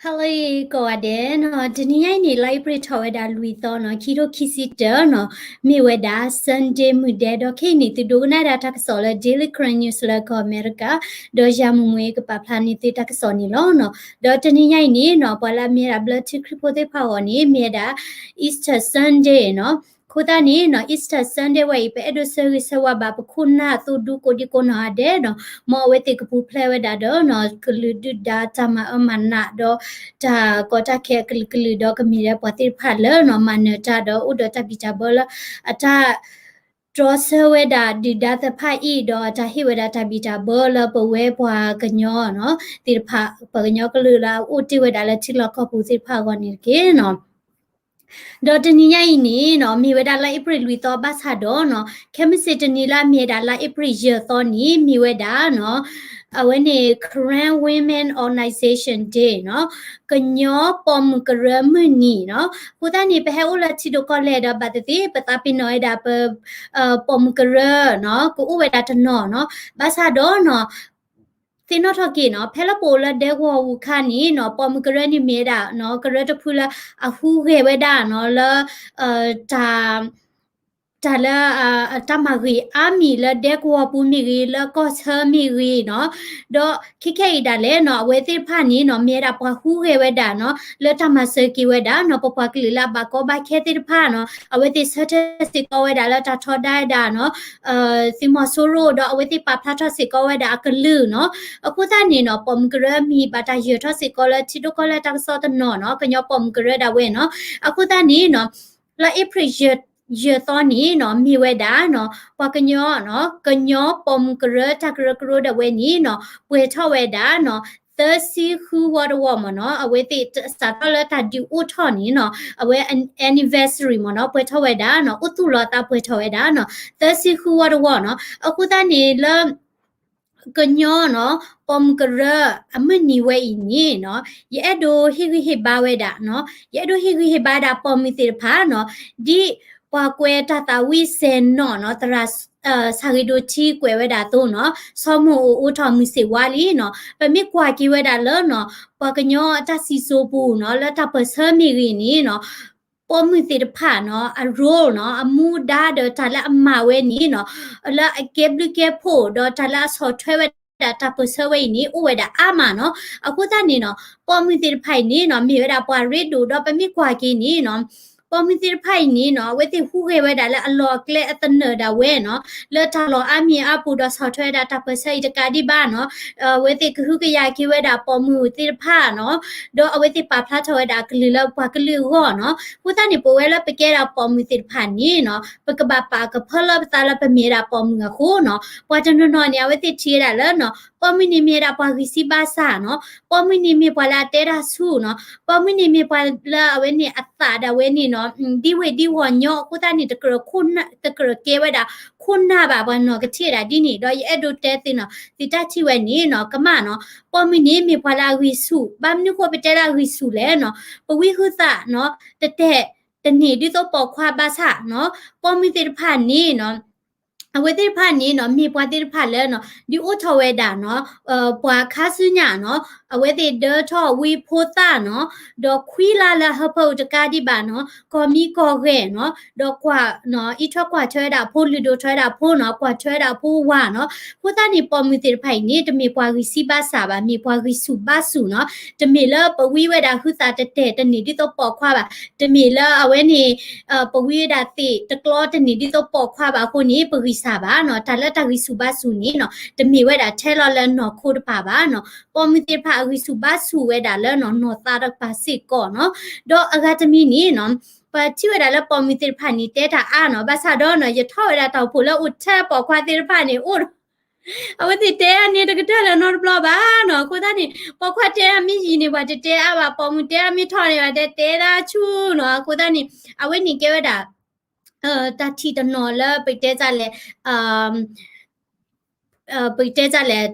Hello ကိးဂၤဒဲးနီၤ, တနံၤညါအံၤန့ၣ် လါအ့ဖြ့ၣ်ထီၣ်ဝဲဒၣ်လွံၢ်သီနီၤ, ခံထိခံဆံတၢနီၤ, မ့ၢ်ဝဲဒၣ် Sunday မုၢ်ဒဲး, ဒီးခဲအံၤန့ၣ် သုဒိကနၣ်ဒၣ်တၢ်ကစီၣ်လၢ Daily Karen News လၢကီၢ်အမဲရကၤ, ဒီးယၤမုၢ်မုၢ်အံၤကပာ်ဖျါန့ၢ်သုတၢ်ကစီၣ်န့ၣ်လီၤနီၤ. ဒီးတနံၤညါအံၤန့ၣ်နီၤ, ပှၤလၢအမ့ၢ်ဝဲဒၣ်ဘျၢထံခရံာ်ဖိသ့ၣ်တဖၣ်အဂီၢ်န့ၣ် မ့ၢ်ဝဲဒၣ် Easter Sunday နီၤ. အဃိသတးန့ၣ်နီၤ, Easter Sunday ဝဲအံၤ ပအဲၣ်ဒိးဆၢဂ့ၤဆၢဝါဘၣ်ပခိၣ်နၢ်သိၣ်ဒူကိးဒံကိးနီၢ်ဂၤဒဲးနီၤ, မ်အဝဲသ့ၣ်ကပူၤဖျဲးဝဲဒၣ်ဒီးနီၤ, ကလုာ်ဒုၣ်ဒါတၢ်မၤအၢမၤနးဒီး တၢ်ကီတၢ်ခဲအကလုာ်ကလုာ်ဒီး ကမ့ၢ်လၢပှၤသ့ၣ်တဖၣ်လၢနီၤ, မၤနၢၤတၢ်ဒီးအိၣ်ဒီးတၢ်ဘံၣ်တၢ်ဘၢလၢအတၢ် တြီဆၢဝဲဒၣ်ဒုၣ်ဒါသ့ၣ်တဖၣ်အံၤ ဒီးအတၢ်ဟ့ၣ်ဝဲဒၣ်တၢ်ဘံၣ်တၢ်ဘၢလၢပဝဲပှၤကညီနီၤ, သ့ၣ်တဖၣ် ပှၤကညီကလုာ်လၢအအိၣ်တ့ၢ်ဝဲဒၣ်လၢထံလီၢ်ကီၢ်ပူၤသ့ၣ်တဖၣ်အဂီၢ်န့ၣ်တက့ၢ်နီၤ. ဒီးတနံၤညါအံၤန့ၣ်နီၤ, မ့ၢ်ဝဲဒၣ်လါအ့ဖြ့ၣ်လွံၢ်သီဘၣ်ဆၣ်ဒီးနီၤ, ခဲမုၢ်ဆ့ၣ်တနံၤလၢအမ့ၢ်ဝဲဒၣ်လါအ့ဖြ့ၣ်ယဲၢ်သီန့ၣ် မ့ၢ်ဝဲဒၣ်နီၤ, အဝဲန့ၣ် Karen Women Organization Day နီၤ, ကညီပိာ်မုၣ်ကရၢမုၢ်နံၤနီၤ. အဃိသတးန့ၣ် ပဟဲအိၣ်လၢထံဒိၣ်ကီၢ်လဲၢ်ဒီး ဘၣ်သ့ၣ်သ့ၣ် ပသးပ့ၤနီၣ်ဝဲဒၣ်ပ ပိာ်မုၣ်ကရၢနီၤ, ကအိၣ်ဝဲဒၣ်တနီၤနီၤ. ဘၣ်ဆၣ်ဒီးနီၤ သ့ၣ်နီၣ်ထီၣ်က့ၤနီၤ, ဖဲလၢပအိၣ်လၢဒဲကဝီၤပူၤအခါန့ၣ်နီၤ, ပိာ်မုၣ်ကရၢန့ၣ်မ့ၢ်ဝဲဒၣ်နီၤ, ကရၢတဖုလၢအဟူးဂဲၤဝဲဒၣ်နီၤ, လၢ တၢ် တၢ်လၢ တၢ်မၤဂ့ၤအါမံၤလၢဒဲကဝီၤပူၤမ့ၢ်ဂ့ၤ, လၢကီၢ်ဆၢမ့ၢ်ဂ့ၤနီၤ. ဒီးခဲခဲအံၤဒၣ်လဲာ်နီၤ, အဝဲသ့ၣ်တဖၣ်န့ၣ်နီၤ, မ့ၢ်ဝဲဒၣ်ပှၤဟူးဂဲၤဝဲဒၣ်နီၤ, လၢတၢ်မၤစၢၤက့ၤဝဲဒၣ်နီၤ, ပပှၤကလုာ်လၢအဘၣ်ကီဘၣ်ခဲသ့ၣ်တဖၣ်နီၤ, အဝဲသ့ၣ်ဆၢထၢၣ်စ့ၢ်ကီးဝဲဒၣ်လၢတၢ်ထီဒါဝဲဒၣ်နီၤ သုးမီၤစိရိၤ, ဒီးအဝဲသ့ၣ်ပာ်ဖျါထီၣ်စ့ၢ်ကီးဝဲဒၣ်အကလုၢ်နီၤ. အဃိသတးန့ၣ်နီၤ, ပိာ်မုၣ်ကရၢမံၤဘၣ်တၢ်ယၢၤထီၣ်စ့ၢ်ကီးလၢထံဒိၣ်ကီၢ်လဲၢ်တၢ်ကစီၣ်တနီၤနီၤ, ကညီပိာ်မုၣ်ကရၢဒၣ်ဝဲနီၤ. အဃိသတးန့ၣ်နီၤ, လါအ့ဖြ့ၣ်ယဲၢ်သီန့ၣ်နီၤ, မ့ၢ်ဝဲဒၣ်နီၤ, ပှၤကညီနီၤ, ကညီပိာ်မုၣ်ကရၢတၢ်ကရၢကရိဒၣ်ဝဲန့ၣ်နီၤ, ပှဲၤထီၣ်ဝဲဒၣ်နီၤ, သၢဆံဃုဝီတဝီမ့ၢ်နီၤ, အဝဲသ့ၣ်စးထီၣ်လၢတၢ်ဒုးအိၣ်ထီၣ်န့ၣ်နီၤ, အဝဲ anniversary မ့ၢ်နီၤ, ပှဲၤထီၣ်ဝဲဒၣ်နီၤ, အိၣ်သူၣ်လီၤအသးပှဲၤထီၣ်ဝဲဒၣ်နီၤ, သၢဆံဃုဝီတဝီနီၤ. အဃိသတးန့ၣ်လၢ ကညီနီၤ, ပိာ်မုၣ်ကရၢအမုၢ်နံၤဝဲအံၤန့ၣ်နီၤ, ယအဲၣ်ဒိးဟ့ၣ်ဂံၢ်ဟ့ၣ်ဘါဝဲဒၣ်နီၤ, ယအဲၣ်ဒိးဟ့ၣ်ဂံၢ်ဟ့ၣ်ဘါဒၣ်ပိာ်မုၣ်သ့ၣ်တဖၣ်နီၤ, ဒ်ပှၤကွဲးတၢ်သးဝံၣ်စဲၤနီၣ်နီၤ, သရၣ် စၢ်ဂ့ၤဒိၣ်ထံကွဲးဝဲဒၣ်အသိးနီၤ, ဆီမိၢ်အိၣ်အိၣ်ထီၣ်မုၢ်ဆ့ၣ်ဝါလံနီၤ, ပမ့ၢ်ကွၢ်က့ၤဝဲဒၣ်လၢနီၤ, ပှၤကညီအတၢ်စံၣ်စိၤပူၤနီၤ, လၢတၢ်ပၢၢ်ဆၢမ့ၢ်ဂ့ၤန့ၣ်နီၤ, ပိာ်မုၣ်သ့ၣ်တဖၣ်နီၤ, အ role နီၤ, အမူဒါဒီးတၢ်လၢအမၤဝဲန့ၣ်နီၤ, လၢအကဲဘျုးကဲဖှိၣ်ဒီးတၢ်လၢအဆီၣ်ထွဲဝဲဒၣ်တၢ်ပၢၢ်ဆၢဝဲအံၤန့ၣ် အိၣ်ဝဲဒၣ်အါမးနီၤ. အဃိသတးန့ၣ်နီၤ, ပိာ်မုၣ်သ့ၣ်တဖၣ်အံၤန့ၣ်နီၤ, မ့ၢ်ဝဲဒၣ်ပှၤရ့ဒိၣ်ဒီးပမ့ၢ်ကွၢ်က့ၤန့ၣ်နီၤ, ပိာ်မုၣ်သ့ၣ်တဖၣ်အံၤန့ၣ်နီၤ, အဝဲသ့ၣ်ဟူးဂဲၤဝဲဒၣ်လၢအလီၢ်အကျဲအသနၢၣ်ဒၣ်ဝဲနီၤ, လၢတၢ်လီၢ်အါမံၤအါပူၤဒီးဆီၣ်ထွဲဝဲဒၣ်တၢ်ပၢၢ်ဆၢအံၤတကးဒံးဘၣ်နီၤ, အဝဲသ့ၣ်ကဟုကယာ်က့ၤဝဲဒၣ်ပိာ်မုၣ်သ့ၣ်တဖၣ်နီၤ, ဒီးအဝဲသ့ၣ်ပာ်ဖျါထီၣ်ဝဲဒၣ်အကလုၢ်လၢပှၤကလုာ်အဂီၢ်နီၤ. အဃိသတးန့ၣ် ပဝဲလၢပကဲဒၣ်ပိာ်မုၣ်သ့ၣ်တဖၣ်န့ၣ်နီၤ, ပကဘၣ်ပာ်ကဖၢလၢပသးလၢပမ့ၢ်ဝဲဒၣ်ပိာ်မုၣ်အဃိနီၤ. ပှၤတနီၤနီၤန့ၣ် အဝဲသ့ၣ်ထံၣ်ဝဲဒၣ်လၢနီၤ, ပိာ်မုၣ်န့ၣ်မ့ၢ်ဝဲဒၣ်ပှၤဂံၢ်စၢ်ဘါစၢ်နီၤ, ပိာ်မုၣ်န့ၣ်မ့ၢ်ပှၤလၢအတဲတၢ်ဆူၣ်နီၤ, ပိာ်မုၣ်န့ၣ်မ့ၢ်ပှၤလၢအဝဲန့ၣ်အသးဒၣ်ဝဲန့ၣ်နီၤ, ဒ်ဝ့ၢ်ဒ်ဝီၤညီ, အဃိသတးန့ၣ် တကြၢးကဲဝဲဒၣ်ခိၣ်နၢ်ဘၣ်ပှၤနီၢ်ကထံၣ်ဒၣ်ဒ်န့ၣ်, ဒီးယအဲၣ်ဒိးတဲသ့နီၤ, သုတၢ်ထံၣ်ဝဲန့ၣ်နီၤ, ကမၣ်နီၤ, ပိာ်မုၣ်န့ၣ်မ့ၢ်ပှၤလၢအဂံၢ်ဆူၣ်, ဘၣ်မနုၤဃိပတဲလၢအဂံၢ်ဆူၣ်လဲၣ်နီၤ, ပဝံဟုသးနီၤ, တတဲာ်တန့ၢ်ဒ်သိးပိာ်ခွါဘၣ်ဆၣ်နီၤ, ပိာ်မုၣ်သ့ၣ်တဖၣ်န့ၣ်နီၤ, အဝဲသ့ၣ်တဖၣ်န့ၣ်နီၤ, မ့ၢ်ပှၤသ့ၣ်တဖၣ်လၢနီၤ, ဒုးအိၣ်ထီၣ်ဝဲဒၣ်နီၤ, ပှၤခါဆူညါနီၤ, အဝဲသ့ၣ်ဒၢထီၣ်ဝံဖိသၣ်နီၤ, ဒီးခွံလါလၢဟၢဖၢအုးတကးဒံးဘၣ်နီၤ, ကီၢ်မံကီၢ်ဂဲၤနီၤ, ဒီးကွၢ်နီၤ, အံးထွဲကွၢ်ထွဲဝဲဒၣ်အဖိ, လုၢ်ဒိၣ်ထီၣ်ဝဲဒၣ်အဖိနီၤ, ကွၢ်ထွဲဝဲဒၣ်အဖိဝၤနီၤ. အဃိသတးန့ၣ် ပိာ်မုၣ်သ့ၣ်တဖၣ်အံၤန့ၣ် တမ့ၢ်ပှၤဂံၢ်စၢ်ဘါစၢ်ဘၣ်, မ့ၢ်ပှၤဂံၢ်ဆူၣ်ဘါဆူၣ်နီၤ. တမ့ၢ်လၢပဝံဝဲဒၣ်ဟုသးတတဲာ်တန့ၢ်ဒ်သိးပိာ်ခွါဘၣ်, တမ့ၢ်လၢအဝဲန့ၣ် ပဝံဝဲဒၣ်သ့ၣ်တကျီတန့ၢ်ဒ်သိးပိာ်ခွါဘၣ်အဃိန့ၣ် ပဂံၢ်စၢ်ဘၣ်နီၤ. တၢ်လၢတၢ်ဂံၢ်ဆူၣ်ဘါဆူၣ်န့ၣ်နီၤ, တမ့ၢ်ဝဲဒၣ်ထဲလီၤလၢနီၢ်ခိတပၤဘၣ်နီၤ. ပိာ်မုၣ်သ့ၣ်တဖၣ်အဂံၢ်ဆူၣ်ဘါဆူၣ်ဝဲဒၣ်လၢနီၢ်, နီၢ်သးတကပၤစ့ၢ်ကီးနီၤ. ဒီးအဂၤတမံၤန့ၣ်နီၤ, ပထံၣ်ဝဲဒၣ်လၢပိာ်မုၣ်သ့ၣ်တဖၣ်န့ၣ် တဲတၢ်အါနီၤ. ဘၣ်ဆၣ်ဒီးနီၤ, ယထီၣ်ဝဲဒၣ်တၢ်အိၣ်ဖှိၣ်လၢအိၣ်ထဲပိာ်ခွါသ့ၣ်တဖၣ်န့ၣ် အိၣ်ဒီး အဝဲသ့ၣ်တဲအါန့ၣ်တကတၢၢ်လၢၤနီတဘျီဘၣ်နီၤ. အဃိသတးန့ၣ် ပိာ်ခွါတဲအါမ့ၢ်ယံာ်န့ၣ် ပှၤတတဲအါဘၣ်, ပိာ်မုၣ်တဲအါမ့ၢ်ထီၣ်န့ၣ် ပှၤတတဲတၢ်ဆူၣ်နီၤ. အဃိသတးန့ၣ် အဝဲန့ၣ်ကဲဝဲဒၣ် တၢ်ထံၣ်တနီၤလၢပတဲတၢ်လဲၣ်, ပကတဲဒ်လဲၣ်,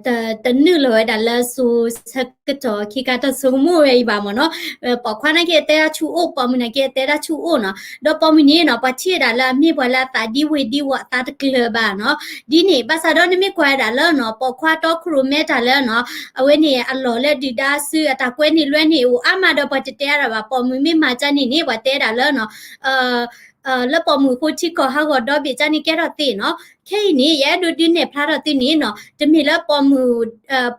တနုာ်လီၤဝဲဒၣ်လၢစိၤဆၢကတီၢ်ခံခါတၢ်ဆိကမိၣ်ဝဲအံၤဘၣ်မ့ၢ်နီၤ. ပိာ်ခွါနာ်က့အတဲတၢ်ဆူၣ်အိၣ်, ပိာ်မုၣ်နာ်က့အတဲတၢ်ဆူၣ်အိၣ်နီၤ. ဒီးပိာ်မုၣ်န့ၣ်နီၤ ပှၤထံၣ်ဝဲဒၣ်လၢအမ့ၢ်ပှၤလၢအသးဒံဝ့ၤဒံဝီၤ အသးတကျၢၤဘၣ်နီၤ. ဒ်န့ၣ် ဘၣ်ဆၣ်ဒီးနမ့ၢ်ကွၢ်ဝဲဒၣ်လၢနီၤ ပိာ်ခွါတီခိၣ်ရိၣ်မဲတၢ်လၢနီၤ အဝဲန့ၣ်အလီၢ်လၢဒုၣ်ဒါစု အတၢ်ကွဲန့ၣ်လွဲန့ၣ် အိၣ်အါမးဒီးပှၤတတဲအါဒၣ်ဘၣ်. ပိာ်မုၣ်မ့ၢ်မၤကၢ်န့ၣ်န့ၣ် ပှၤတဲဒၣ်လၢနီၤ လၢပိာ်မုၣ်အဃိထံကီၢ်ဟးဂီၤဒီဘ့ၣ်ကၢ်န့ၣ်ကဲထီၣ်သ့နီၤ. ခဲအံၤန့ၣ် ယအဲၣ်ဒိးဒုးနဲၣ်ဖျါထီၣ်သုန့ၣ်နီၤ တမ့ၢ်လၢပိာ်မုၣ်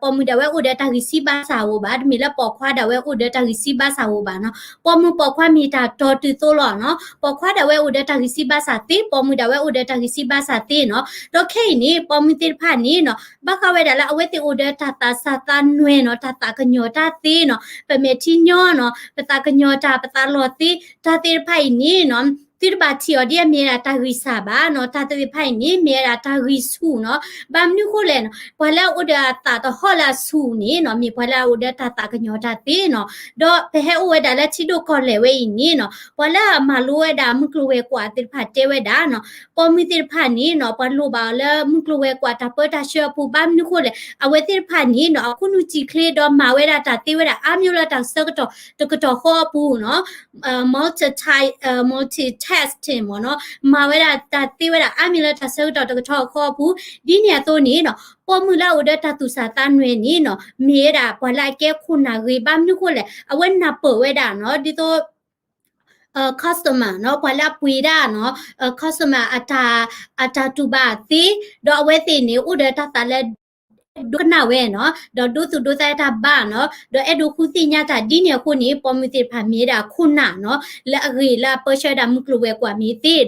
ပိာ်မုၣ်ဒၣ်ဝဲအိၣ်ဒီးတၢ်ဂံၢ်စၢ်ဘါစၢ်ဧိၤဘၣ်, တမ့ၢ်လၢပိာ်ခွါဒၣ်ဝဲအိၣ်ဒီးတၢ်ဂံၢ်စၢ်ဘါစၢ်ဧိၤဘၣ်နီၤ. ပိာ်မုၣ်ပိာ်ခွါမ့ၢ်တၢ်တီတုၤသိးလီၤနီၤ. ပိာ်ခွါဒၣ်ဝဲအိၣ်ဒီးတၢ်ဂံၢ်စၢ်ဘါစၢ်သ့, ပိာ်မုၣ်ဒၣ်ဝဲအိၣ်ဒီးတၢ်ဂံၢ်စၢ်ဘါစၢ်သ့နီၤ. ဒီးခဲအံၤန့ၣ် ပိာ်မုၣ်သ့ၣ်တဖၣ်န့ၣ်နီၤ ဘၣ်ဃးဝဲဒၣ်လၢအဝဲသ့ၣ်အိၣ်ဒီးတၢ်သးစၢ်သးနွဲၣ်နီၤ, တၢ်သးကညီၤတၢ်သ့နီၤ, ပမဲာ်ထံညီနီၤ, ပသးကညီၤတၢ်, ပသးလီၤသ့, တၢ်သ့ၣ်တဖၣ်အံၤန့ၣ်နီၤ သုတဘၣ်ထံၣ်အီၤဒ်အမ့ၢ်ဝဲဒၣ်တၢ်ဂံၢ်စၢ်ဘၣ်နီၤ. တၢ်သ့ၣ်တဖၣ်အံၤန့ၣ် မ့ၢ်ဝဲဒၣ်တၢ်ဂံၢ်ဆူၣ်နီၤ. ဘၣ်မနုၤဃိလဲၣ်နီၤ, ပှၤလၢအအိၣ်ဒီးအသးသဟီၣ်လၢအဆူၣ်န့ၣ်နီၤ မ့ၢ်ပှၤလၢအအိၣ်ဒီးတၢ်သးကညီၤတၢ်သ့နီၤ. ဒီးပဟဲအိၣ်ဝဲဒၣ်လၢထံဒိၣ်ကီၢ်လဲၢ်ဝဲအံၤန့ၣ်နီၤ ပှၤလၢအမၤလိဝဲဒၣ်မုၢ်ကျိၤဝဲၤကွာ်သ့ၣ်တဖၣ်တဲဝဲဒၣ်နီၤ ပိာ်မုၣ်သ့ၣ်တဖၣ်န့ၣ်နီၤ ပှၤလိၣ်ဘၣ်အီၤလၢမုၢ်ကျိၤဝဲၤကွာ်တၢ်ပၢတၢ်ဆှၢအပူၤ. ဘၣ်မနုၤဃိလဲၣ်, အဝဲသ့ၣ်တဖၣ်န့ၣ်နီၤ အခိၣ်နူာ်စံာ်ချ့ ဒီးမၤဝဲဒၣ်တၢ်သ့ဝဲဒၣ်အါမံၤလၢတၢ်ဆၢကတီၢ်တကတီၢ်ဃီအပူၤနီၤ multi multitasking မ့ၢ်နီၤ, မၤဝဲဒၣ်တၢ်သ့ဝဲဒၣ်အါမံၤလၢတၢ်ဆၢကတီၢ်တကတီၢ်ဃီအပူၤ. ဒ်န့ၣ်အသိးန့ၣ်နီၤ ပိာ်မုၣ်လၢအအိၣ်ဒီးတၢ်သူၣ်စၢ်သးနွဲၣ်န့ၣ်နီၤ မ့ၢ်ဝဲဒၣ်ပှၤလၢအကဲခိၣ်နၢ်ဂ့ၤ. ဘၣ်မနုၤဃိလဲၣ်, အဝဲနၢ်ပၢၢ်ဝဲဒၣ်နီၤ ဒ်သိး customer နီၤ, ပှၤလၢအပှ့ၤတၢ်နီၤ, customer အတၢ်တူၢ်ဘၣ်သ့, ဒီးအဝဲသ့ၣ်န့ၣ် အိၣ်ဒီးတၢ်သးလၢ ဒိကနၣ်ဝဲနီၤ, ဒီးဒိသူၣ်ဒိသးတၢ်ဘၣ်နီၤ, ဒီးအဲၣ်ဒိးဃုသ့ၣ်ညါတၢ်. ဒ်န့ၣ်အဃိန့ၣ် ပိာ်မုၣ်သ့ၣ်တဖၣ်မ့ၢ်ဝဲဒၣ်ခိၣ်နၢ်နီၤ, လၢအဂ့ၤလၢအပၢဆှၢဝဲဒၣ်မုၢ်ကျိၤဝဲၤကွာ်မ့ၢ်သ့ဒီး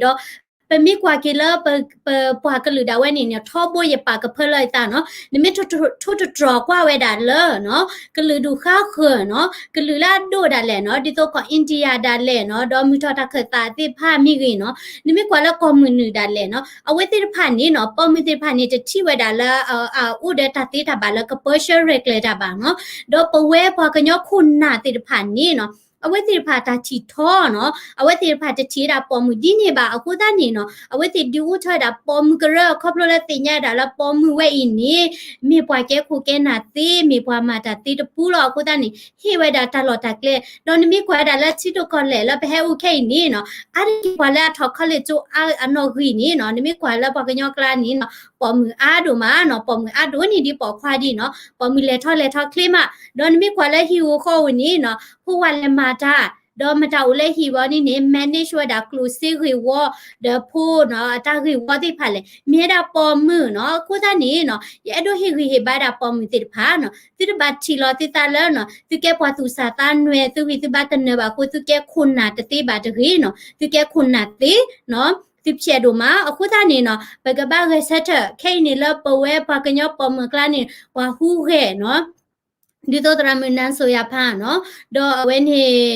ပမ့ၢ်ကွၢ်က့ၤလၢ ပပှၤကလုာ်ဒၣ်ဝဲန့ၣ်န့ၣ် ထီဘိယပာ်ကဖၢလၢအသးနီၤ, နမ့ၢ်ထိၣ်သတြီၤကွၢ်ဝဲဒၣ်လၢနီၤ ကလုာ်ဒူၣ်ဃါဃၢၤနီၤ, ကလုာ်လၢအဒိၣ်ဒၣ်လဲာ်နီၤ, ဒ်သိးကီၢ် India ဒၣ်လဲာ်နီၤ, ဒီးမုၢ်ထီၣ်တၢ်ခၢၣ်သးသ့ၣ်တဖၣ်မ့ၢ်ဂ့ၤနီၤ, နမ့ၢ်ကွၢ်လၢကီၢ်မုၢ်နုာ်ဒၣ်လဲာ်နီၤ, အဝဲသ့ၣ်တဖၣ်န့ၣ်နီၤ ပိာ်မုၣ်သ့ၣ်တဖၣ်န့ၣ် တထံၣ်ဝဲဒၣ်လၢ အအိၣ်ဒီးတၢ်သ့တၢ်ဘၣ်လၢကပၢဆှၢရဲၣ်ကျဲၤတၢ်ဘၣ်နီၤ, ဒီးပဝဲပှၤကညီခိၣ်နၢ်သ့ၣ်တဖၣ်န့ၣ်နီၤ အဝဲသ့ၣ်တဖၣ်တၢ်ထံၣ်ထီနီၤ, အဝဲသ့ၣ်တဖၣ်တထံၣ်ဝဲဒၣ်ပိာ်မုၣ်ဒ်န့ၣ်ဘၣ်. အဃိသတးန့ၣ်နီၤ အဝဲသ့ၣ်ဒုးအိၣ်ထီၣ်ဝဲဒၣ်ပိာ်မုၣ်ကရၢ ခီဖျိလၢသ့ၣ်ညါဝဲဒၣ်လၢပိာ်မုၣ်ဝဲအံၤန့ၣ် မ့ၢ်ပှၤကဲခိၣ်ကဲနၢ်သ့, မ့ၢ်ပှၤမၤတၢ်သ့တပူၤလီၤ. အဃိသတးန့ၣ် ဟ့ၣ်ဝဲဒၣ်တၢ်လီၢ်တၢ်ကျဲ, ဒီးနမ့ၢ်ကွၢ်ဝဲဒၣ်လၢထံဒိၣ်ကီၢ်လဲၢ်လၢပဟဲအိၣ်ခဲအံၤန့ၣ်နီၤ အါတက့ၢ်ပှၤလၢအထီၣ် college ကၠိအါအနီၣ်ဂံၢ်န့ၣ်နီၤ, နမ့ၢ်ကွၢ်လၢပှၤကညီကျါန့ၣ်နီၤ ပိာ်မုၣ်အါဒိၣ်မးနီၤ, ပိာ်မုၣ်အါဒိၣ်န့ၣ်ဒ်ပိာ်ခွါဒ်နီၤ, ပိာ်မုၣ်လဲၤထီၣ်လဲၤထီၣ်ချ့မး, ဒီးနမ့ၢ်ကွၢ်လၢဟံၣ်ဧိၤဃီဧိၤန့ၣ်နီၤ ဖိဝဲလဲၤမၤတၢ်, ဒီးမတၤအိၣ်လၢဟံၣ်ဝဲန့ၣ်န့ၣ် manage ဝဲဒၣ်ကျိၣ်စ့ဂ့ၢ်ဝီ, ဒီးဖိနီၤ အတၢ်ဂ့ၢ်ဝီသ့ၣ်တဖၣ်လဲၣ် မ့ၢ်ဝဲဒၣ်ပိာ်မုၣ်နီၤ. အဃိသတးန့ၣ်နီၤ ယအဲၣ်ဒိးဟ့ၣ်ဂံၢ်ဟ့ၣ်ဘါဒၣ်ပိာ်မုၣ်သ့ၣ်တဖၣ်နီၤ, သုတဘၣ်ထံၣ်လီၤသုသးလၢနီၤ သုကဲပှၤသူၣ်စၢ်သးနွဲၣ် သုဂံၢ်သုဘါတနၢၤဘၣ်အဃိ သုကဲခိၣ်နၢ်တသ့ဘၣ်တဂ့ၤနီၤ, သုကဲခိၣ်နၢ်သ့နီၤ, သုဖျဲးဒိၣ်မး. အဃိသတးန့ၣ်နီၤ ပကဘၣ်ဂဲၤဆၢထၢၣ် ခဲအံၤန့ၣ်လၢပဝဲပှၤကညီပိာ်မုၣ်အကျါန့ၣ် ပှၤဟူးဂဲၤနီၤ ဒ်သိးသရၣ်မုၣ် နၣ်စိၤယၤဖး နီၤ, ဒီးအဝဲန့ၣ်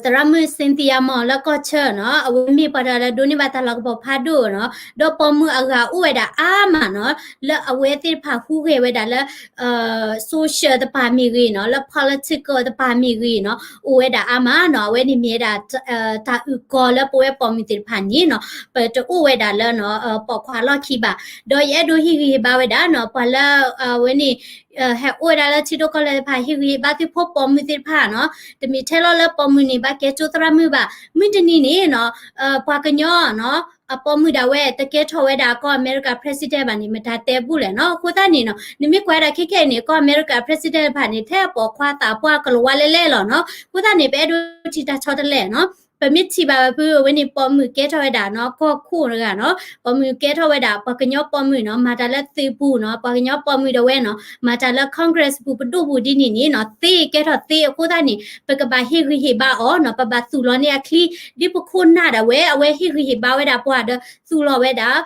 သရၣ်မုၣ် Cynthia Mao လၢကီၢ်ဆၢနီၤ, အဝဲမ့ၢ်ပှၤတဂၤလၢဒိးန့ၢ်ဘၣ်တၢ်လၤကပီၤဖးဒိၣ်နီၤ, ဒီးပိာ်မုၣ်အဂၤအိၣ်ဝဲဒၣ်အါမးနီၤ, လၢအဝဲသ့ၣ်တဖၣ်ဟူးဂဲၤဝဲဒၣ်လၢ social တပၤမ့ၢ်ဂ့ၤနီၤ, လၢ political တပၤမ့ၢ်ဂ့ၤနီၤ, အိၣ်ဝဲဒၣ်အါမးနီၤ. အဝဲန့ၣ်မ့ၢ်ဝဲဒၣ် တၢ်အုၣ်ကီၤလၢပဝဲပိာ်မုၣ်သ့ၣ်တဖၣ်န့ၣ်နီၤ, ပတအိၣ်ဝဲဒၣ်လၢ ပိာ်ခွါလီၢ်ခံဘၣ်. ဒီးယအဲၣ်ဒိးဟ့ၣ်ဂံၢ်ဟ့ၣ်ဘါဝဲဒၣ်နီၤ ပှၤလၢ အဝဲန့ၣ် ဟဲအိၣ်ဝဲဒၣ်လၢထံဒိၣ်ကီၢ်လဲၢ်တဖၣ် ဟ့ၣ်ဂံၢ်ဟ့ၣ်ဘါသုဖိပိာ်မုၣ်သ့ၣ်တဖၣ်နီၤ, တမ့ၢ်ထဲလီၤလၢပိာ်မုၣ်န့ၣ် ဘၣ်ကဲကၠိသရၣ်မုၣ်ဘၣ်. မုၢ်တနံၤန့ၣ်နီၤ ပှၤကညီနီၤ အပိာ်မုၣ်ဒၣ်ဝဲ တကဲထီၣ်ဝဲဒၣ်ကီၢ်အမဲရကၤ president ဘၣ်န့ၣ် မတၤတဲဘူးလဲၣ်နီၤ. အဃိသတးန့ၣ်နီၤ နမ့ၢ်ကွၢ်ဝဲဒၣ်ခဲခဲအံၤန့ၣ် ကီၢ်အမဲရကၤ president တဖၣ်န့ၣ် ထဲအပိာ်ခွါသးပှၢ်ကလၤဝါလဲလဲလီၤနီၤ. အဃိသတးန့ၣ် ပအဲၣ်ဒိးထံၣ်တၢ်ဆီတလဲနီၤ. ပမ့ၢ်ထံၣ်ဘၣ်ဝဲဖုအဝဲန့ၣ် ပိာ်မုၣ်ကဲထီၣ်ဝဲဒၣ်နီၤ ကီၢ်ခိၣ်တဂၤနီၤ, ပိာ်မုၣ်ကဲထီၣ်ဝဲဒၣ် ပှၤကညီပိာ်မုၣ်နီၤ မၤတၢ်လၢသုးပူၤနီၤ, ပှၤကညီပိာ်မုၣ်ဒၣ်ဝဲနီၤ မၤတၢ်လၢ Congress ပူၤ ပဒိၣ်ပူၤဒ်န့ၣ်န့ၣ်နီၤ သ့ကဲထီၣ်သ့. အဃိသတးန့ၣ် ပကဘၣ်ဟ့ၣ်ဂံၢ်ဟ့ၣ်ဘါအီၤနီၤ, ပဘၣ်သူၣ်လီၤန့ၢ်အချံ, ဒ်ပခိၣ်နၢ်ဒၣ်ဝဲ အဝဲဟ့ၣ်ဂံၢ်ဟ့ၣ်ဘါဝဲဒၣ်ပှၤဒီး သူၣ်လီၤဝဲဒၣ်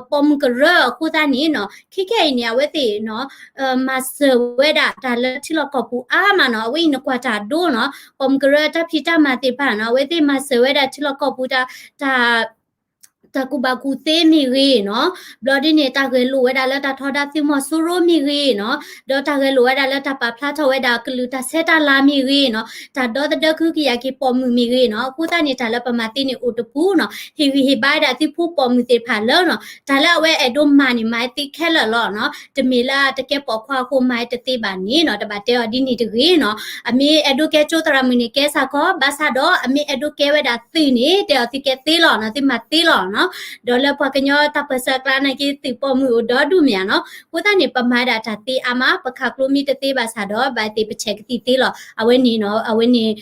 ပိာ်မုၣ်ကရၢ. အဃိသတးန့ၣ်နီၤ ခဲခဲအံၤန့ၣ် အဝဲသ့ၣ်နီၤ မၤစၢၤဝဲဒၣ်တၢ်လၢထံလီၢ်ကီၢ်ပူၤအါမးနီၤ. အဝဲအံၤနကွၢ်တၢ်ဒိနီၤ ပိာ်မုၣ်ကရၢတၢ်ဖံးတၢ်မၤသ့ၣ်တဖၣ်နီၤ အဝဲသ့ၣ်မၤစၢၤဝဲဒၣ်ထံလီၢ်ကီၢ်ပူၤတၢ် တၢ် တၢ်ကူၣ်ဘၣ်ကူၣ်သ့မ့ၢ်ဂ့ၤနီၤ, ဘျီဒ်န့ၣ် တၢ်ဂဲၤလိာ်ဝဲဒၣ်လၢတၢ်ထီဒါသုးမီၤစိရိၤမ့ၢ်ဂ့ၤနီၤ, ဒီးတၢ်ဂဲၤလိာ်ဝဲဒၣ်လၢတၢ်ပာ်ဖျါထီၣ်ဝဲဒၣ်ကလုာ်တၢ်ဆဲးတၢ်လၤမ့ၢ်ဂ့ၤနီၤ, တၢ်ဒီသဒၢခုကယာ်က့ၤပိာ်မုၣ်မ့ၢ်ဂ့ၤနီၤ, အဃိသတးန့ၣ် တၢ်လၢပမၤသ့န့ၣ်အိၣ်တပူၤနီၤ, ဟ့ၣ်ဂံၢ်ဟ့ၣ်ဘါဝဲဒၣ်သုဖိပိာ်မုၣ်သ့ၣ်တဖၣ်လၢနီၤ, တၢ်လၢအဝဲအဲၣ်ဒိးမၤန့ၣ် မၤသ့ခဲလၢာ်လီၤနီၤ, တမ့ၢ်လၢတကဲပိာ်ခွါအဃိမၤတသ့ဘၣ်န့ၣ်နီၤ, တဘၣ်တဲအီၤဒ်န့ၣ်တဂ့ၤနီၤ, အမ့ၢ်အဲၣ်ဒိးကဲကၠိသရၣ်မုၣ်န့ၣ် ကဲစ့ၢ်ကီး, ဘၣ်ဆၣ်ဒီး အမ့ၢ်အဲၣ်ဒိးကဲဝဲဒၣ်သုးန့ၣ် တဲအီၤသုကဲသ့လီၤနီၤ, သုမၤသ့လီၤနီၤ, ဒီးလၢပှၤကညီတၢ်ပၢၢ်ဆၢအကျါနာ်က့ သုးပိာ်မုၣ်အိၣ်ဒီဒူၣ်မ့ၢ်ဧါနီၤ, အဃိသတးန့ၣ် ပမၤဒၣ်တၢ်သ့အါမး, ပခးကျိမ့ၢ်တသ့ဘၣ်ဆၣ်ဒီး ဘၣ်သ့ၣ်ပဆဲးကသံၣ်သ့လီၤ, အဝဲန့ၣ်နီၤ, အဝဲန့ၣ်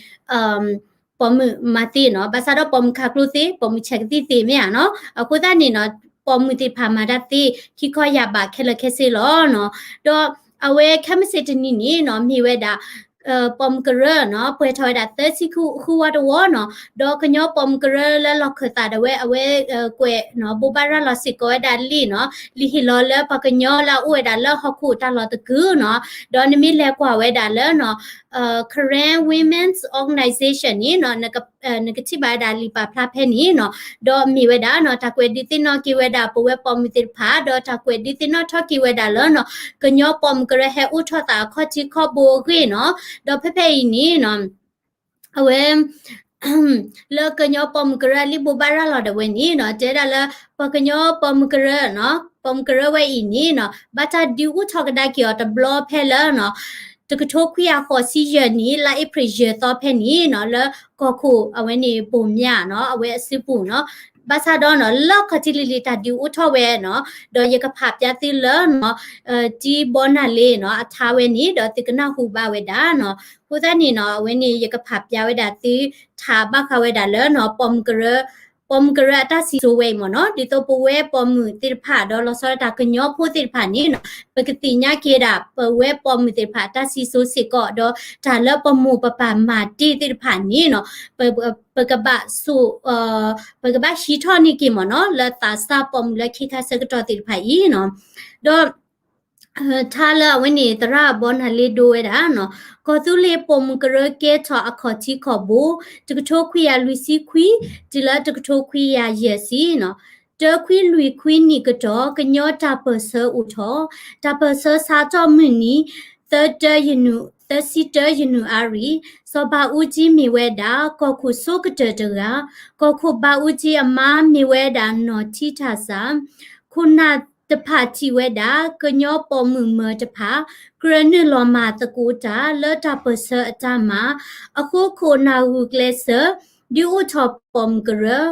ပိာ်မုၣ်မၤသ့နီၤ, ဘၣ်ဆၣ်ဒီးပိာ်မုၣ်ခးကျိသ့, ပိာ်မုၣ်ဆဲးကသံၣ်သ့မ့ၢ်ဧါနီၤ, အဃိသတးန့ၣ်နီၤ, ပိာ်မုၣ်သ့ၣ်တဖၣ်မၤတၢ်သ့ ခံခီယၢ်ဘးခဲလၢာ်ခဲဆ့လီၤနီၤ, ဒီးအဝဲခဲမုၢ်ဆ့ၣ်တနံၤန့ၣ်နီၤ, မ့ၢ်ဝဲဒၣ် ပိာ်မုၣ်ကရၢနီၤ, ပှဲၤထီၣ်ဝဲဒၣ်သၢဆံဃုဝါတဝီနီၤ, ဒီးကညီပိာ်မုၣ်ကရၢလၢလီၢ်ခၢၣ်သးဒၣ်ဝဲ အဝဲ ကွဲးနီၤ, ဘိးဘၣ်ရၤလီၤစ့ၢ်ကီးဝဲဒၣ်လံာ်နီၤ, လံာ်ဟ့ၣ်လီၤလၢပှၤကညီလၢအအိၣ်ဝဲဒၣ်လၢဟီၣ်ခိၣ်တၢ်လီၢ်တကုာ်နီၤ, ဒီးနမ့ၢ်လဲၤကွၢ်ဝဲဒၣ်လၢနီၤ Karen Women's Organization န့ၣ်နီၤ, နကထံၣ်ဘၣ်ဝဲဒၣ်လံာ်ပာ်ဖျါဖဲန့ၣ်နီၤ, ဒီးမ့ၢ်ဝဲဒၣ်နီၤ, တၢ်ကွဲးဒုးသ့ၣ်နီၣ်က့ၤဝဲဒၣ်ပဝဲပိာ်မုၣ်သ့ၣ်တဖၣ်, ဒီးတၢ်ကွဲးဒုးသ့ၣ်နီၣ်ထီၣ်က့ၤဝဲဒၣ်လၢနီၤ, ကညီပိာ်မုၣ်ကရၢဟဲအိၣ်ထီၣ်သးအခီၣ်ထံးခီၣ်ဘိအဂ့ၢ်နီၤ, ဒီးဖဲဖဲအံၤန့ၣ်နီၤ, အဝဲ လၢကညီပိာ်မုၣ်ကရၢလံာ်ဘိးဘၣ်ရၤလီၤဒၣ်ဝဲန့ၣ်နီၤ, တဲဒၣ်လၢ ပှၤကညီပိာ်မုၣ်ကရၢနီၤ, ပိာ်မုၣ်ကရၢဝဲအံၤန့ၣ်နီၤ, ဘၣ်တၢ်ဒုးအိၣ်ထီၣ်ကဒါက့ၤအီၤတဘျီဖဲလၢနီၤ, တကထိခွံကယၤဃိးဆံယဲၢ်နံၣ် လါအ့ဖြ့ၣ်ယဲၢ်သီဖဲန့ၣ်နီၤ, လၢကီၢ်ခိၣ်အဝဲန့ၣ်ဘိၣ်မၠးနီၤ, အဝဲအစုပူၤနီၤ, ဘၣ်ဆၣ်ဒီးနီၤ, လၢခီၣ်ထံးလံၤလံၤတၢ်ဒုးအိၣ်ထီၣ်ဝဲနီၤ, ဒီးယကဖးပျါသုလၢနီၤ, တံဘီနၢ်လ့နီၤ, အထါဝဲန့ၣ် ဒီးသုကနၢ်ဟူဘၣ်ဝဲဒၣ်နီၤ, အဃိသတးန့ၣ်နီၤ, အဝဲန့ၣ်ယကဖးပျါဝဲဒၣ်သု ထးဘၣ်ဃးဝဲဒၣ်လၢနီၤ, ပိာ်မုၣ်ကရၢ ပိာ်မုၣ်ကရၢအတၢ်စံၣ်စိၤဝဲအံၤမ့ၢ်နီၤ, ဒ်သိးပဝဲပိာ်မုၣ်သ့ၣ်တဖၣ် ဒီးလီၤဆီဒၣ်တၢ်ကညီဖိသ့ၣ်တဖၣ်န့ၣ်နီၤ, ပကသ့ၣ်ညါက့ၤဒၣ် ပဝဲပိာ်မုၣ်သ့ၣ်တဖၣ်အတၢ်စံၣ်စိၤစ့ၢ်ကီး ဒီးတၢ်လၢပမိၢ်ပပၢ်မၤတ့ၢ်သ့ၣ်တဖၣ်န့ၣ်နီၤ, ပ ပကဘၣ်စိာ် ပကဘၣ်ဟံးထီၣ်န့ၢ်က့ၤမ့ၢ်နီၤ, လၢသးစၢ်ပိာ်မုၣ်လၢခ့ခါဆၢကတီၢ်သ့ၣ်တဖၣ်အံၤနီၤ, ဒီး ထါလၢအဝဲန့ၣ် သရၣ်ဘီနၢ်လ့ဒိဝဲဒၣ်နီၤ, ကီၢ်သူလ့ၤပိာ်မုၣ်ကရၢကဲထီၣ်အခီၣ်ထံးခီၣ်ဘိ, တကထိခွံကယၤလွံၢ်ဆံခွံ တုၤလၢတကထိခွံကယၤယဲၢ်ဆံနီၤ, တၢခွံလွံၢ်ခွံနံၣ်ကတီၢ် ကညီတၢ်ပၢၢ်ဆၢအိၣ်ထီၣ်, တၢ်ပၢၢ်ဆၢစးထီၣ်မုၢ်နံၤ သၢတၢယနူၤ သၢဆံတၢယနူၤအါရံၤ, စီၤဘးအူကၠံမ့ၢ်ဝဲဒၣ် ကီၢ်ခိၣ်ဆိကတၢၢ်တဂၤ, ကီၢ်ခိၣ်ဘးအူကၠံအမါမ့ၢ်ဝဲဒၣ်နီၢ်ထံထၣ်စၢ်, ခိၣ်နၢ်တဖၣ်ထံၣ်ဝဲဒၣ် ကညီပိာ်မုၣ်မၢတဖၣ် ကြၢးနုာ်လီၤမၤသကိးတၢ်လၢတၢ်ပၢၢ်ဆၢအတၢ်မၤ, အဃိခိၣ်နၢ်ဂုာ်ကျဲးစၢး ဒုးအိၣ်ထီၣ်ပိာ်မုၣ်ကရၢ,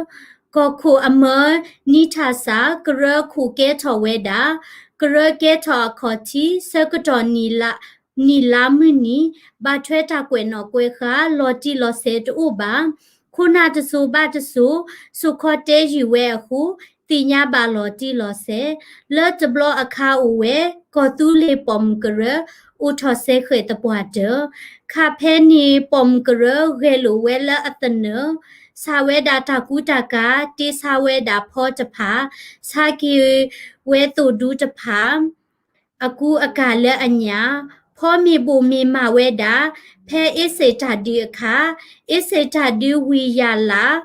ကီၢ်ခိၣ်အမၢနံထၣ်စၢ် ကရၢခိၣ်ကဲထီၣ်ဝဲဒၣ်, ကရၢကဲထီၣ်အခီၣ်ထံး ဆၢကတီၢ်နံၣ်လါမုၢ်နံၤ, ဘၣ်ထွဲတၢ်ကွဲးနီၣ်ကွဲးဃါ လီၤတံၢ်လီၤဆဲးတအိၣ်ဘၣ်. ခိၣ်နၢ်တစိၤဘၣ်တစိၤ စိာ်ခီတဲယုၢ်ဝဲအဃိ သ့ၣ်ညါဘၣ်လီၤတံၢ်လီၤဆဲး, လၢတဘျီအခါအိၣ်ဝဲ ကီၢ်သူလ့ၤပိာ်မုၣ်ကရၢ အိၣ်ထီၣ်စဲဃဲးသပှၢ်တၢၢ်, ခါဖဲန့ၣ်ပိာ်မုၣ်ကရၢဂဲၤလိာ်ဝဲလၢအသနၢၣ်, ဆးဝဲဒၣ်တၢ်ကူတၢ်ကၤ တ့ဆါဝဲဒၣ်ဖီတဖၣ်, ဆါက့ၤဝဲသိၣ်ဒူတဖၣ် အကူအကၤလၢအညၣ်, ဖီမ့ၢ်ဘိၣ်မ့ၢ်မးဝဲဒၣ် ဖဲအ့စ့ၣ်တၢ်ဒုးအခါ, အ့စ့ၣ်တၢ်ဒုးဝံၤယၤလး